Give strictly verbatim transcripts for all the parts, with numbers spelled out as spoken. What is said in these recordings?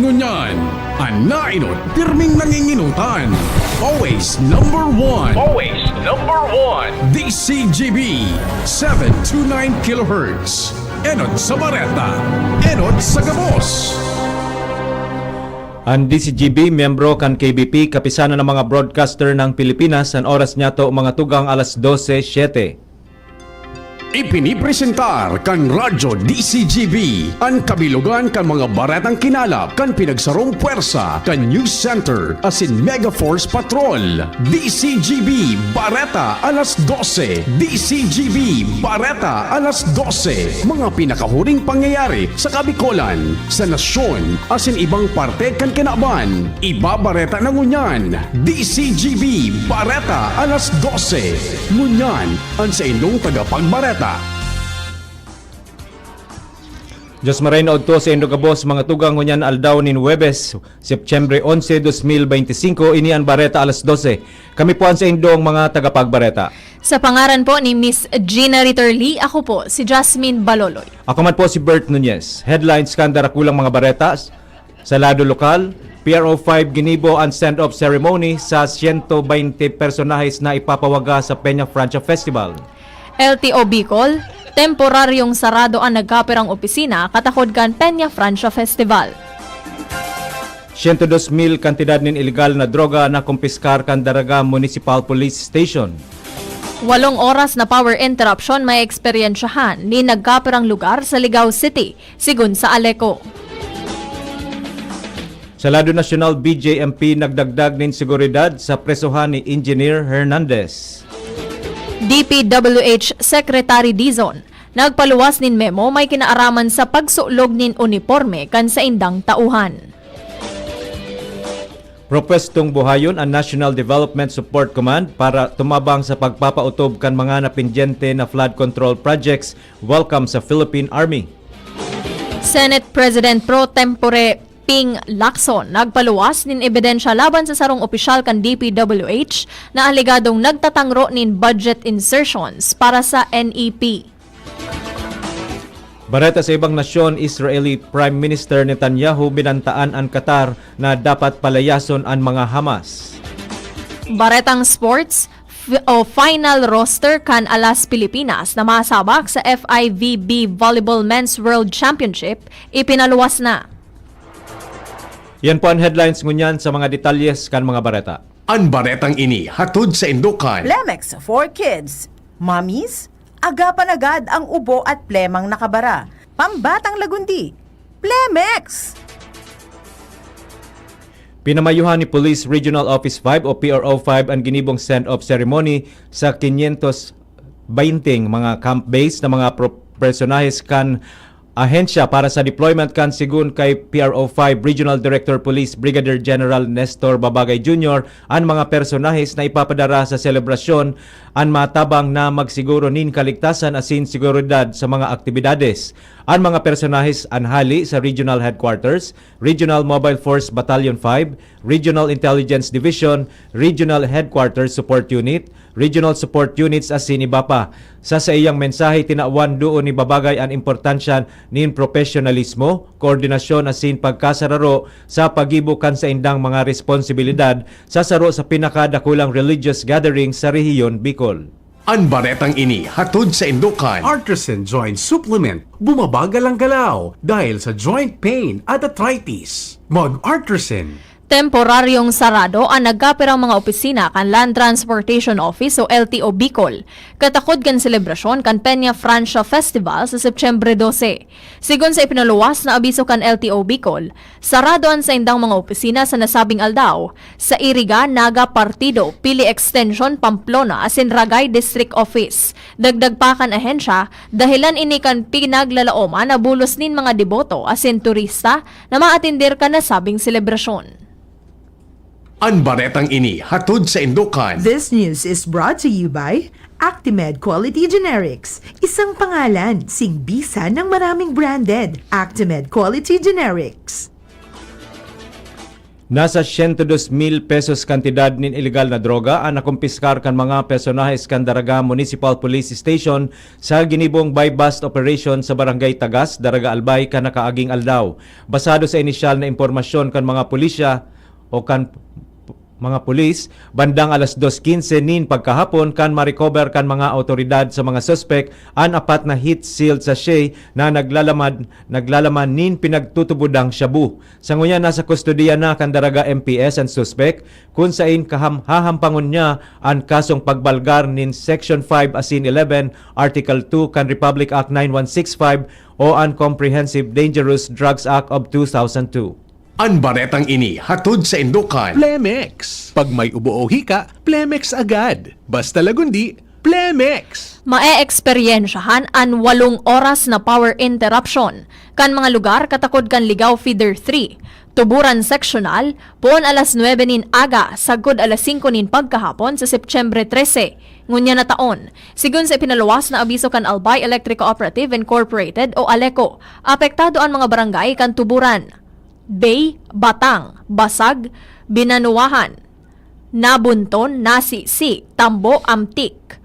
Ngunyan, an naenot, pirming nanginginutan. Always number one. Always number one. D C G B, seven two nine kilohertz. Enot sa bareta, enot sa gabos. An D C G B, miyembro kan K B P, Kapisanan ng mga Broadcaster ng Pilipinas, an oras niyato, mga tugang, alas dose siete. Ipinipresentar kan Radyo D C G B an kabilogan kan mga baretang kinalap kan pinagsarong pwersa kan News Center asin Mega Force Patrol. D C G B Bareta alas dose. D C G B Bareta alas dose. Mga pinakahuring pangyayari sa Kabikolan, sa nasyon, asin ibang parte kan kinaban. Ibabareta na ngunyan. D C G B Bareta alas dose. Ngunyan, an saindong tagapagbareta. Diyos maray na udto saindo gabos, mga tugang, ngunyan aldaw nin Huwebes, Setyembre onse, dos mil beintisinko, ini an Bareta alas dose. Kami po an saindong mga tagapagbareta. Sa pangaran po ni Miss Gina Ritter Lee, ako po si Jasmine Baloloy. Ako man po si Bert Nunez. Headlines kan darakulang mga bareta. Sa lado lokal, P R O five ginibo an send-off ceremony sa siyento baynte personahes na ipapawaga sa Peña Francia Festival. L T O Bicol, temporaryong sarado an nagkapirang opisina katakod kan Peña Francia Festival. Siyento dos mil kantidad nin ilegal na droga na kumpiskar kan Daraga Municipal Police Station. Walong oras na power interruption may eksperyensyahan nin nagkapirang lugar sa Ligao City, sigon sa Aleco. Sa lado nasyonal, B J M P nagdagdag nin seguridad sa presohan ni Engineer Hernandez. D P W H Secretary Dizon nagpaluwas nin memo may kinaaraman sa pagsulog nin uniporme kan saindang tauhan. Propwestong buhayon an National Development Support Command para tumabang sa pagpapautob kan mga napindyente na flood control projects, welcome sa Philippine Army. Senate President pro tempore Ping Lacson nagpaluwas nin ebidensya laban sa sarong opisyal kan D P W H na alegadong nagtatangro nin budget insertions para sa N E P. Bareta sa ibang nasyon, Israeli Prime Minister Netanyahu binantaan an Qatar na dapat palayason an mga Hamas. Baretang sports, f- o final roster kan Alas Pilipinas na masabak sa F I V B Volleyball Men's World Championship, ipinaluwas na. Yan po an headlines ngunyan. Sa mga detalyes kan mga bareta. An baretang ini hatod saindo kan Plemex for Kids. Mommies, agapan agad ang ubo at plemang nakabara. Pambatang lagundi, Plemex! Pinamayuhan ni Police Regional Office five o P R O five an ginibong send-off ceremony sa quinientos baynte mga camp-based na mga pro-, personahes kan ahensya para sa deployment kan, sigon kay P R O five Regional Director Police Brigadier General Nestor Babagay Junior, an mga personahes na ipapadara sa selebrasyon an matabang na magsiguro nin kaligtasan asin seguridad sa mga aktibidades. An mga personahes an hali sa Regional Headquarters, Regional Mobile Force Battalion five, Regional Intelligence Division, Regional Headquarters Support Unit, Regional Support Units asin iba pa. Sa saiyang mensahe, tinawan duon ni Babagay an importansya nin propesyonalismo, koordinasyon asin pagkasararo sa paggibo kan saindang mga responsibilidad sa saro sa pinakadakulang religious gathering sa rehiyon, Bicol. An baretang ini hatod saindo kan Artisan Joint Supplement. Bumabagal ang galaw dahil sa joint pain at arthritis. Mag-Artisan. Temporaryong sarado an nagkapirang mga opisina kan Land Transportation Office o L T O Bicol, katakod kan selebrasyon kan Peña Francia Festival sa Setyembre dose. Sigon sa ipinaluwas na abiso kan L T O Bicol, sarado an saindang mga opisina sa nasabing aldaw sa Iriga, Naga, Partido, Pili Extension, Pamplona asin Ragay District Office. Dagdag pa kan ahensya, dahelan ini kan pinaglalaoman na bulos nin mga deboto asin turista na maatender kan nasabing selebrasyon. An baretang ini hatod saindo kan This news is brought to you by Actimed Quality Generics. Isang pangalan, singbisan ng maraming branded. Actimed Quality Generics. Nasa siyento dos mil pesos kantidad nin ilegal na droga an nakumpiskar kan mga personahes kan Daraga Municipal Police Station sa ginibong buy-bust operation sa Barangay Tagas, Daraga Albay, kan nakaaging aldaw. Basado sa inisyal na impormasyon kan mga pulisya o kan p-, mga pulis, bandang alas dos quince nin pagkahapon kan ma-recover kan mga awtoridad sa mga suspek an apat na heat-sealed sachet na naglalaman, naglalaman nin pinagtutubodang shabu. Sa ngunyan, nasa kustodiya na kan Daraga M P S an suspek, kun sain kaham-, hahampangon niya an kasong pagbalgar nin Section five asin eleven, Article two kan Republic Act nine one six five o an Comprehensive Dangerous Drugs Act of two thousand two. An baretang ini hatod sa indokan. Plemex. Pag may ubo o hika, Plemex agad. Basta lagundi, Plemex. Maeeksperyensyahan an walong oras na power interruption kan mga lugar katakod kan Ligao Feeder three, Tuburan Sectional, poon alas nuebe nin aga sagkod alas singko nin pagkahapon sa Setyembre trese, ngunyan na taon, sigon sa ipinaluwas na abiso kan Albay Electric Cooperative Incorporated o ALECO. Apektado an mga barangay kan Tuburan, Bay, Batang, Basag, Binanuahan, Nabunton, Nasisi, Tambo, Amtik,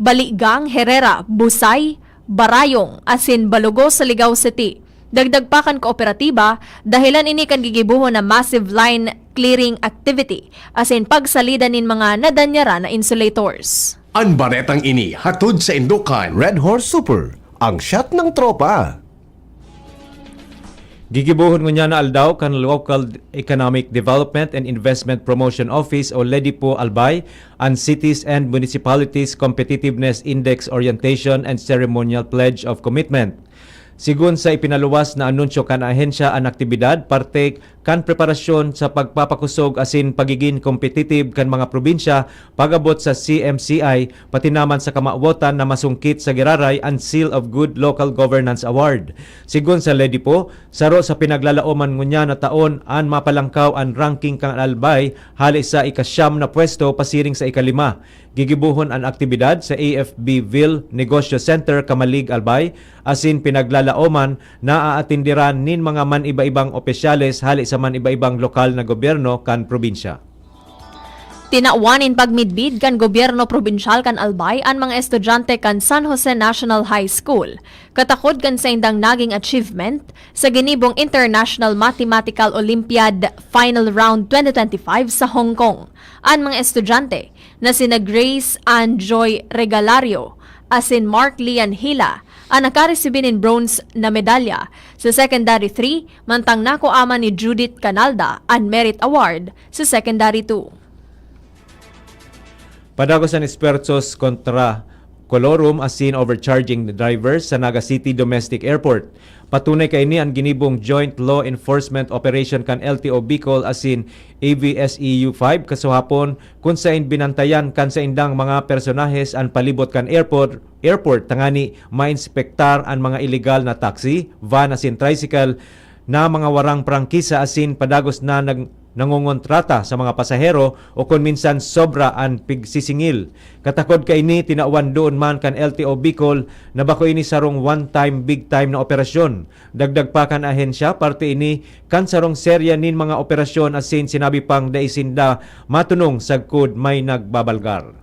Baligang, Herrera, Busay, Barayong, asin Balugos sa Ligao City. Dagdag pa kan kooperatiba, dahelan ini kan gigibohon na massive line clearing activity asin pagsalida nin mga nadanyaran na insulators. An baretang ini hatod sa indokan. Red Horse Super, ang shot ng tropa. Gigibohon ngunyan na aldaw kan Local Economic Development and Investment Promotion Office o LEDIPO Albay an Cities and Municipalities Competitiveness Index Orientation and Ceremonial Pledge of Commitment. Sigon sa ipinaluwas na anunsyo kan ahensya, an aktibidad parte kan preparasyon sa pagpapakosog asin pagigin kompetitib kan mga probinsya pag-abot sa C M C I, pati naman sa kamawotan na masungkit sa giraray an Seal of Good Local Governance Award. Sigon sa LEDIPO, saro sa pinaglalaoman ngunyan na taon an mapalangkaw an ranking kan Albay hale sa ikasyam na pwesto pasiring sa ikalima. Gigibohon an aktibidad sa A F B Ville Negosyo Center, Camalig, Albay, asin pinaglalaoman na aatenderan nin mga man-iba-ibang opisyales hale sa man-iba-ibang lokal na gobyerno kan probinsya. Tinawan nin pagmidbid kan gobyerno probinsyal kan Albay an mga estudyante kan San Jose National High School, katakod kan saindang naging achievement sa ginibong International Mathematical Olympiad Final Round twenty twenty-five sa Hong Kong. An mga estudyante na sina Grace Ann Joy Regalario asin Mark Lian Hila an nakaresibi nin bronze na medalya sa Secondary three, mantang nakua man ni Judith Canalda an Merit Award sa Secondary two. Padagos an esfuerzos kontra colorum asin overcharging drivers sa Naga City Domestic Airport. Patunay kaini an ginibong joint law enforcement operation kan L T O Bicol asin A B S E U five kasuhapon, kun sain binantayan kan saindang mga personahes an palibot kan airport, airport tangani mainspektar an mga iligal na taxi, van asin tricycle na mga warang prangkisa asin padagos na nag-, nangongontrata sa mga pasahero o kun minsan sobra an pigsisingil. Katakod kaini, tinawan doon man kan L T O Bicol na bako ini sarong one-time, big-time na operasyon. Dagdag pa kan ahensya, parte ini kan sarong serya nin mga operasyon asin sinabi pang dai sinda matunong sagkod may nagbabalgar.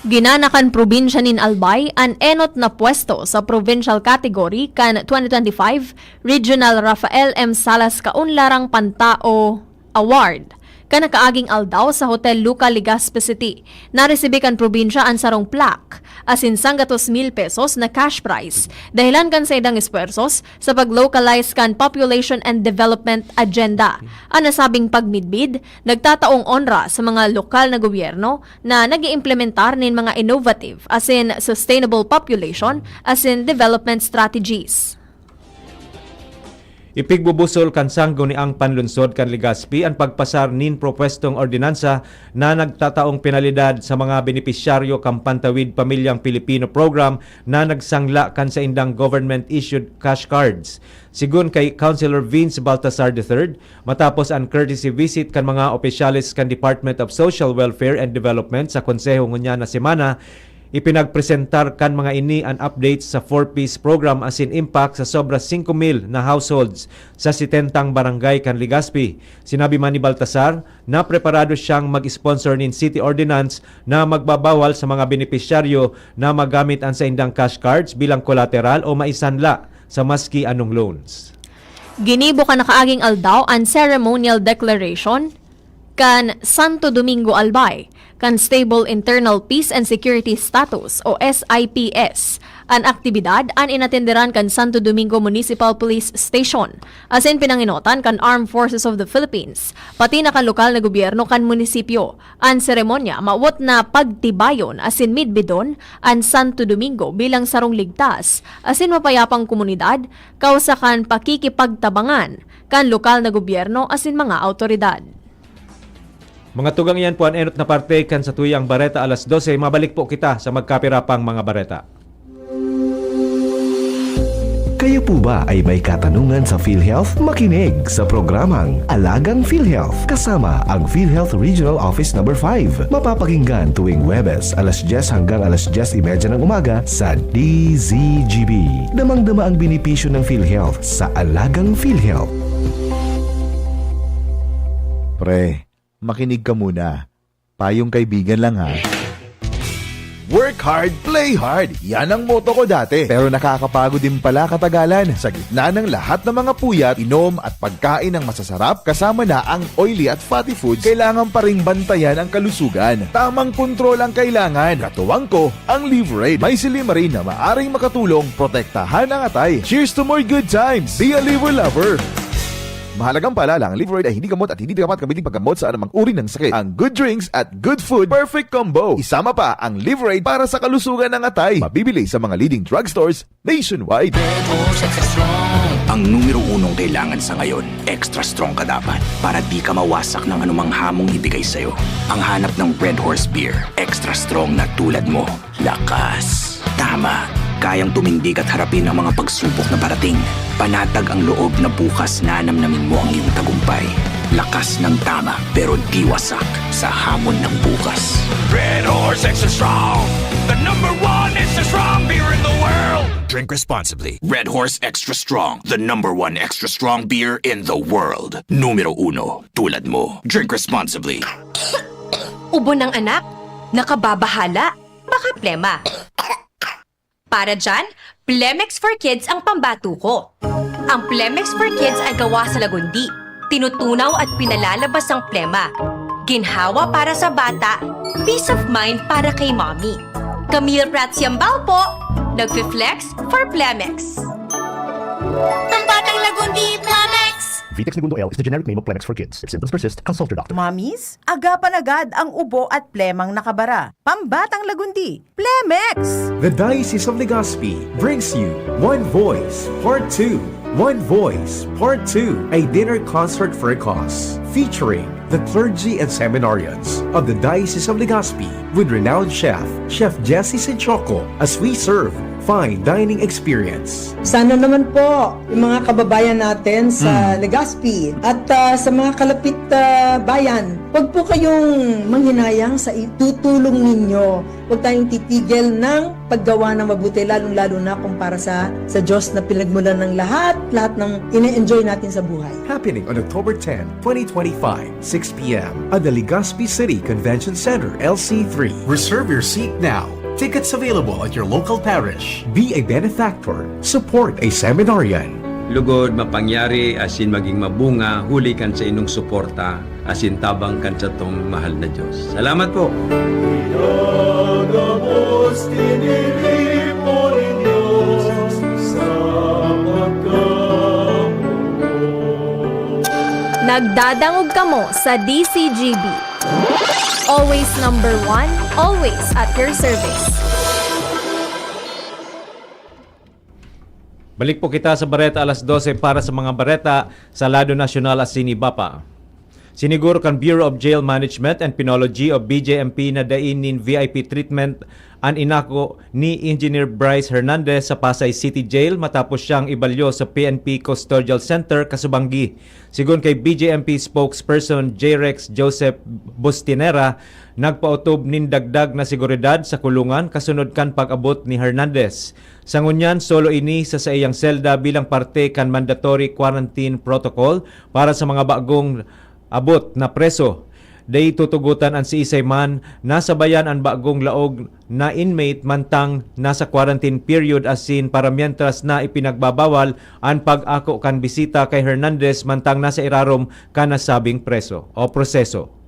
Ginana kan probinsya nin Albay an enot na pwesto sa provincial category kan twenty twenty-five Regional Rafael M. Salas Kaunlarang Pantao Award. Kan nakaaging aldaw sa Hotel Luca, Legazpi City, naresibi kan probinsya an sarong plaque asin sanggatos mil pesos na cash prize dahelan kan saindang esfuerzos sa pag-localize kan Population and Development Agenda. An nasabing pagmidbid nagtataong onra sa mga lokal na gobyerno na nag-iimplementar nin mga innovative asin sustainable population asin development strategies. Ipigbubusol kan Sangguniang Panlunsod kan Legazpi an pagpasar nin propwestong ordinansa na nagtataong penalidad sa mga benepisyaryo kan Pantawid Pamilyang Pilipino Program na nagsangla kan saindang government-issued cash cards. Sigon kay Councilor Vince Baltasar the third, matapos an courtesy visit kan mga opisyales kan Department of Social Welfare and Development sa Konseho ngunyan na semana, Ipinagpresentar kan mga ini an updates sa four Ps program asin impact sa sobra singko mil na households sa setentang barangay kan Legazpi. Sinabi man ni Baltasar na preparado siyang mag-sponsor nin city ordinance na magbabawal sa mga benepisyaryo na magamit an saindang cash cards bilang kolateral o maisanla sa maski anong loans. Ginibo kan nakaaging aldaw an ceremonial declaration kan Santo Domingo Albay kan Stable Internal Peace and Security Status o S I P S. An aktibidad an inatenderan kan Santo Domingo Municipal Police Station, asin pinangenotan kan Armed Forces of the Philippines, pati na kan lokal na gobyerno kan munisipyo. An seremonya mawot na pagtibayon asin midbidon an Santo Domingo bilang sarong ligtas asin mapayapang komunidad, kausa kan pakikipagtabangan kan lokal na gobyerno asin mga awtoridad. Mga tugang, iyan po an enot na parte kan satuyang bareta alas dose. Mabalik po kita sa magkapira pang mga bareta. Kayo po ba ay may katanungan sa PhilHealth? Makinig sa programang Alagang PhilHealth kasama ang PhilHealth Regional Office Number five. Mapapakinggan tuwing Huwebes, alas dyes hanggang alas dyes y media ng umaga sa D Z G B. Damang-dama ang benepisyo ng PhilHealth sa Alagang PhilHealth. Pre, makinig ka muna. Payong kaibigan lang, ha. Work hard, play hard. Yan ang motto ko dati. Pero nakakapagod din pala katagalan. Sa gitna ng lahat ng mga puyat, inom at pagkain ng masasarap, kasama na ang oily at fatty foods, kailangan pa ring bantayan ang kalusugan. Tamang kontrol ang kailangan. Katuwang ko, ang Liverade. May silymarin na maaring makatulong protektahan ang atay. Cheers to more good times! Be a Liver Lover! Mahalagang paalala, ang Liverade ay hindi gamot at hindi dapat gamitin paggamot sa anumang uri ng sakit. Ang good drinks at good food, perfect combo. Isama pa ang Liverade para sa kalusugan ng atay. Mabibili sa mga leading drugstores nationwide. Ang numero unong kailangan sa ngayon, extra strong ka dapat para di ka mawasak ng anumang hamong ibigay sa'yo. Ang hanap ng Red Horse Beer, extra strong na tulad mo. Lakas. Tama. Kayang tumindig at harapin ang mga pagsubok na parating. Panatag ang loob na bukas nanamnamin mo ang iyong tagumpay. Lakas ng tama, pero di wasak sa hamon ng bukas. Red Horse Extra Strong, the number one extra strong beer in the world. Drink responsibly. Red Horse Extra Strong, the number one extra strong beer in the world. Numero uno, tulad mo. Drink responsibly. Ubo ng anak? Nakababahala? Baka plema. Para dyan, Plemex for Kids ang pambato ko. Ang Plemex for Kids ay gawa sa lagundi. Tinutunaw at pinalalabas ang plema. Ginhawa para sa bata, peace of mind para kay mommy. Camille Prats Yambao po, nagfi-flex for Plemex. Pambatang Lagundi, Plemex! Vitex Negundo L is the generic name of Plemex for kids. If symptoms persist, consult your doctor. Mommies, agapan agad ang ubo at plemang nakabara. Pambatang Lagundi, Plemex! The Diocese of Legazpi brings you One Voice Part two. One Voice Part two, a dinner concert for a cause, featuring the clergy and seminarians of the Diocese of Legazpi with renowned chef, Chef Jesse Sinchoco, as we serve fine dining experience. Sana naman po yung mga kababayan natin sa Legazpi at ah, sa mga kalapit ah, bayan, huwag po kayong manghinayang sa itutulong ninyo. Huwag tayong titigil ng paggawa ng mabuti, lalong-lalo na kung para sa, sa Diyos na pinagmulan ng lahat, lahat ng ine-enjoy natin sa buhay. Happening on October ten, twenty twenty-five, six p.m. at the Legazpi City Convention Center, L C three. Reserve your seat now. Tickets available at your local parish. Be a benefactor. Support a seminarian. Lugod, mapangyari, asin maging mabunga, huli kan sa inong suporta, asin tabang kan satong mahal na Diyos. Salamat po! Pinagabos, tiniripo nin Diyos sa pagkamuot. Nagdadangog kamo sa D C G B. Always number one, always at your service. Balik po kita sa bareta alas dose para sa mga bareta sa lado nasyonal asin iba pa. Siniguro kan Bureau of Jail Management and Penology o B J M P na dai nin V I P treatment an inako ni Engineer Bryce Hernandez sa Pasay City Jail matapos siyang ibalyo sa P N P Custodial Center, Casubanggi. Sigon kay B J M P spokesperson J Rex Joseph Bustinera, nagpaotob nin dagdag na seguridad sa kulungan kasunod kan pag-abot ni Hernandez. Sa ngunyan, solo ini sa saiyang selda bilang parte kan mandatory quarantine protocol para sa mga bagong abot na preso. Dai tutugotan an siisay man, nasabayan an bagong laog na inmate mantang nasa quarantine period asin para mientras na ipinagbabawal an pag-ako kan bisita kay Hernandez mantang nasa irarom kan nasabing preso o proseso.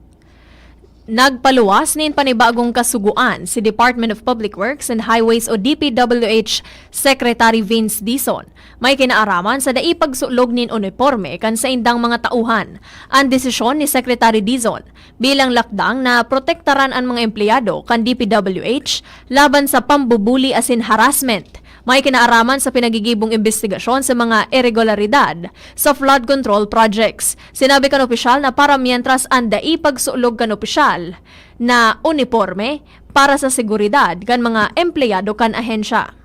Nagpaluwas nin panibagong kasugoan si Department of Public Works and Highways o D P W H Secretary Vince Dizon. May kinaaraman sa dai pagsulog nin uniporme kan saindang mga tauhan. An desisyon ni Secretary Dizon bilang lakdang na protektaran an mga empleyado kan D P W H laban sa pambubuli asin harassment. May kinaaraman sa pinagigibong imbestigasyon sa mga iregularidad sa flood control projects. Sinabi kan opisyal na para mientras an dai pagsulog kan opisyal na uniporme para sa seguridad kan mga empleyado kan ahensya.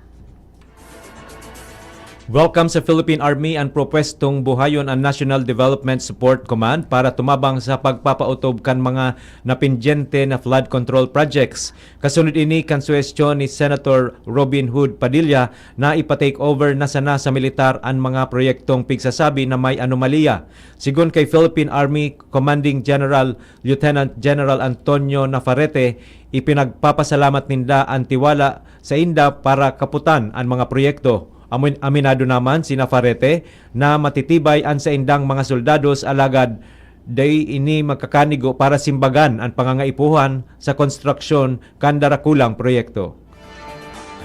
Welcome sa Philippine Army an propwestong buhayon an National Development Support Command para tumabang sa pagpapautob kan mga napindyente na flood control projects. Kasunod ini kan suhestyon ni Senator Robin Hood Padilla na ipa-take over na sana sa militar an mga proyektong pigsasabi na may anomalya. Sigon kay Philippine Army Commanding General Lieutenant General Antonio Nafarrete, ipinagpapasalamat ninda an tiwala sainda para kaputan an mga proyekto. Amin-, aminado naman si Nafarrete na matitibay an saindang mga soldados, alagad dai ini magkakanigo para simbagan an pangangaipuhan sa konstruksyon kan darakulang proyekto.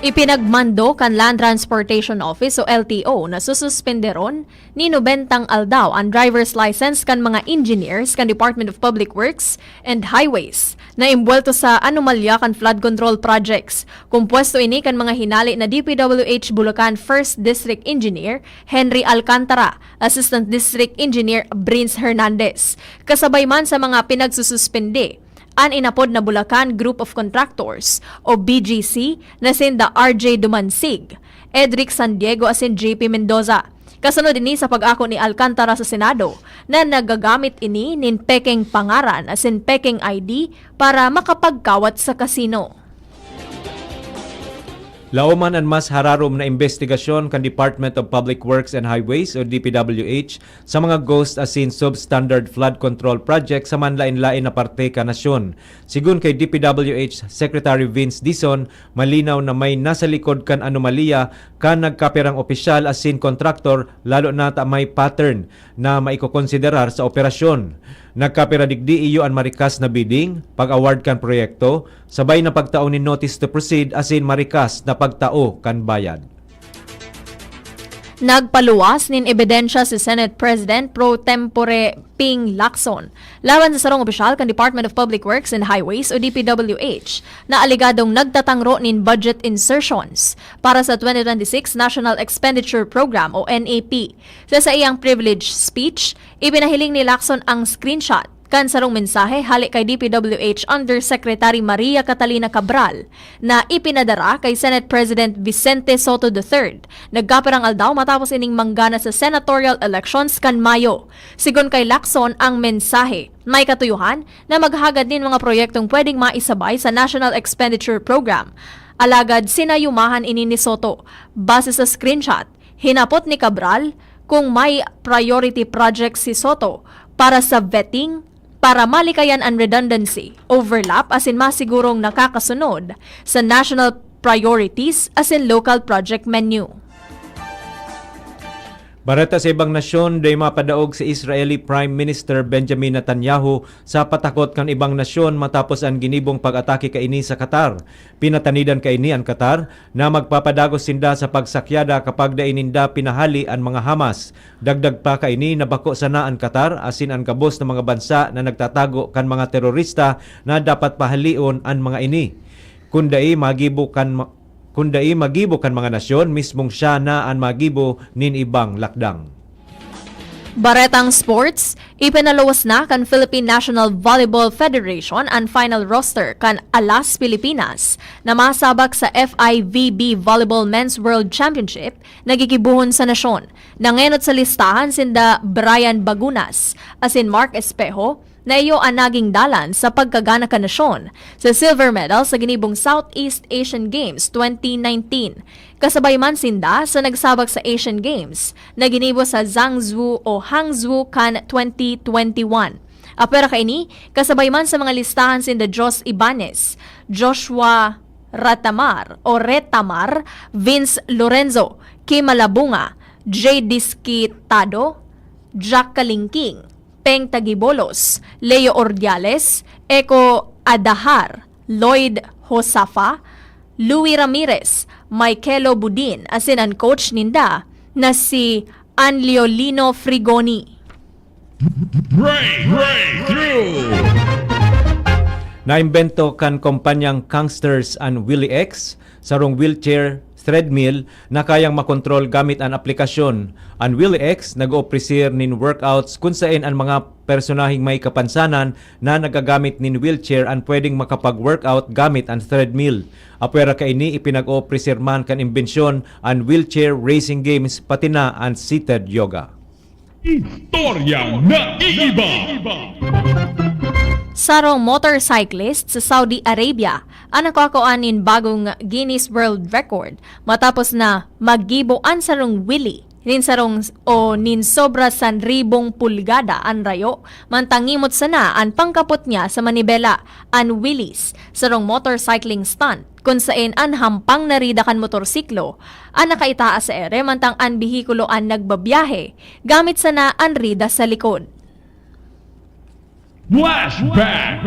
Ipinagmando kan Land Transportation Office o L T O na sususpenderon ni nobentang aldaw an driver's license kan mga engineers kan Department of Public Works and Highways na imbwelto sa anomalya kan flood control projects. Kompuesto ini kan mga hinali na D P W H Bulacan First District Engineer Henry Alcantara, Assistant District Engineer Prince Hernandez. Kasabay man sa mga pinagsususpende, an inapod na Bulacan Group of Contractors o B G C na sinda R J Dumansig, Edric San Diego asin J P Mendoza. Kasunod ini sa pag-ako ni Alcantara sa Senado na nagagamit ini nin pekeng pangaran asin pekeng I D para makapagkawat sa kasino. Laoman an mas hararom na imbestigasyon kan Department of Public Works and Highways o D P W H sa mga ghost asin substandard flood control project sa manlaen-laen na parte kan nasyon. Sigon kay D P W H Secretary Vince Dizon, malinaw na may nasa likod kan anomalya kan nagkapirang opisyal asin kontraktor, lalo na ta may pattern na maikokonsiderar sa operasyon. Nagkapira digdi iyo an marikas na bidding, pag-award kan proyekto, sabay na pagtao nin notice to proceed asin marikas na pagtao kan bayad. Nagpaluwas nin ebidensya si Senate President pro tempore Ping Lacson laban sa sarong opisyal kan Department of Public Works and Highways o D P W H na alegadong nagtatangro nin budget insertions para sa twenty twenty-six National Expenditure Program o N E P. Sa saiyang privilege speech, ipinahiling ni Lacson ang screenshot kan sarong mensahe hale kay D P W H Undersecretary Maria Catalina Cabral na ipinadara kay Senate President Vicente Sotto the third, nagkapirang aldaw matapos ining manggana sa senatorial elections kan Mayo. Sigon kay Lacson, ang mensahe may katuyohan na maghagad nin mga proyektong pwedeng maisabay sa National Expenditure Program. Alagad sinayumahan ini ni Sotto. Base sa screenshot, hinapot ni Cabral kung may priority project si Sotto para sa vetting, para malikayan an redundancy, overlap asin masigurong nakakasunod sa national priorities asin local project menu. Bareta sa ibang nasyon, dai mapadaog si Israeli Prime Minister Benjamin Netanyahu sa patakot kan ibang nasyon matapos an ginibong pag-atake kaini sa Qatar. Pinatanidan kaini an Qatar na magpapadagos sinda sa pagsakyada kapag dai ninda pinahali an mga Hamas. Dagdag pa kaini na bako sana an Qatar asin an gabos na mga bansa na nagtatago kan mga terorista na dapat pahalion an mga ini. Kun dai magibo kan ma-, kun dai magibo kan mga nasyon, mismong siya na an magibo nin ibang lakdang. Baretang sports, ipinaluwas na kan Philippine National Volleyball Federation an final roster kan Alas Pilipinas na masabak sa F I V B Volleyball Men's World Championship na gigibohon sa nasyon. Nangenot sa listahan sinda Brian Bagunas asin Mark Espejo, na iyo an naging dalan sa pagkagana kan nasyon sa silver medal sa ginibong Southeast Asian Games twenty nineteen. Kasabay man sinda sa nagsabak sa Asian Games na ginibo sa Zhangzhou o Hangzhou kan twenty twenty-one. Apwera kaini, kasabay man sa mga listahan sinda Jos Ibanez, Joshua Ratamar o Retamar, Vince Lorenzo, Kim Malabunga, Jay Disquitado, Jack Kalingking, Peng Tagibolos, Leo Ordiales, Eco Adahar, Lloyd Josafa, Louie Ramirez, Michaelo Budin, asin an coach ninda na si Anliolino Frigoni. Breakthrough! Naimbento kan kompanyang Kangsters an Willy X, sarong wheelchair treadmill na kayang makontrol gamit an aplikasyon. An Willy X nag-oofrecer nin workouts kun saen an mga personaheng may kapansanan na nagagamit nin wheelchair an pwedeng makapag-workout gamit an treadmill. Apwera kaini, ipinag-oofrecer man kan imbensyon an wheelchair racing games pati na an seated yoga. Istoryang naiiba. Sarong motorcyclist sa Saudi Arabia an nakakua nin bagong Guinness World Record matapos na maggibo an sarong wheelie nin sarong o nin sobra san ribong pulgada an rayo, mantang ngimot sana an pangkapot niya sa manibela, an wheelies, sarong motorcycling stunt, kun saen an hampang na rida kan motorsiklo an nakaitaas sa ere mantang an behikulo an nagbabiyahe, gamit sana an rida sa likod. Flashback!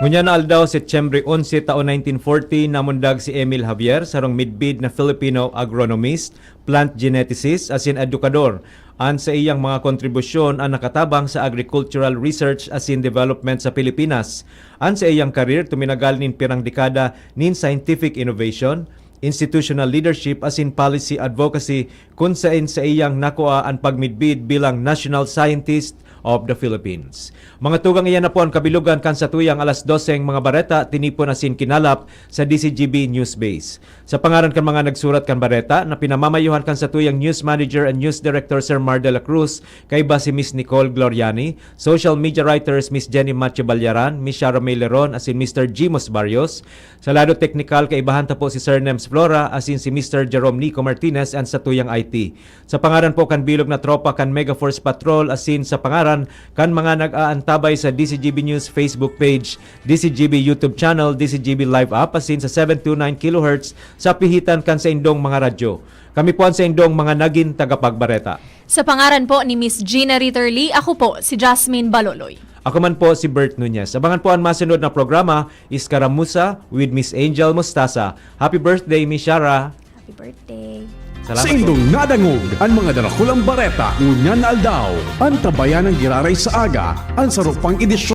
Ngunyan na aldaw, Setyembre onse, taon nineteen forty, namundag si Emil Javier, sarong midbid na Filipino agronomist, plant geneticist, asin edukador. An saiyang mga kontribusyon an nakatabang sa agricultural research asin development sa Pilipinas. An saiyang career tuminagal nin pirang dekada nin scientific innovation, institutional leadership asin policy advocacy kun saen saiyang nakua an pagmidbid bilang National Scientist of the Philippines. Mga tugang, iyan na po an kabilugan kan satuyang alas doseng mga bareta, tinipon asin kinalap sa D C G B News Base. Sa pangaran kan mga nagsurat kan bareta, na pinamamayohan kan satuyang news manager and news director, Sir Mar de la Cruz, kaiba si Miss Nicole Gloriani, social media writers, Miss Jenny Matthew Balyaran, Miss Shara May Leron, asin Mister Jimos Barrios, sa lado teknikal, kaibahan ta po si Sir Nems Flora asin si Mister Jerome Nico Martinez and satuyang I T. Sa pangaran po kan bilog na tropa kan Megaforce Patrol asin sa pangaran kan mga nag-aantabay sa D C G B News Facebook page, D C G B YouTube channel, D C G B Live app asin sa seven two nine kilohertz sa pihitan kan saindong mga radyo. Kami po an saindong mga nagin tagapagbareta. Sa pangaran po ni Miss Gina Ritterly, ako po si Jasmine Baloloy. Ako man po si Bert Nunez. Abangan po an masunod na programa, Iskaramuza with Miss Angel Mostaza. Happy birthday, Miss Shara! Happy birthday! Salamat po. Saindong nadangog an mga darakulang bareta ngunyan na aldaw. Antabayan an giraray sa aga, an saro pang edisyon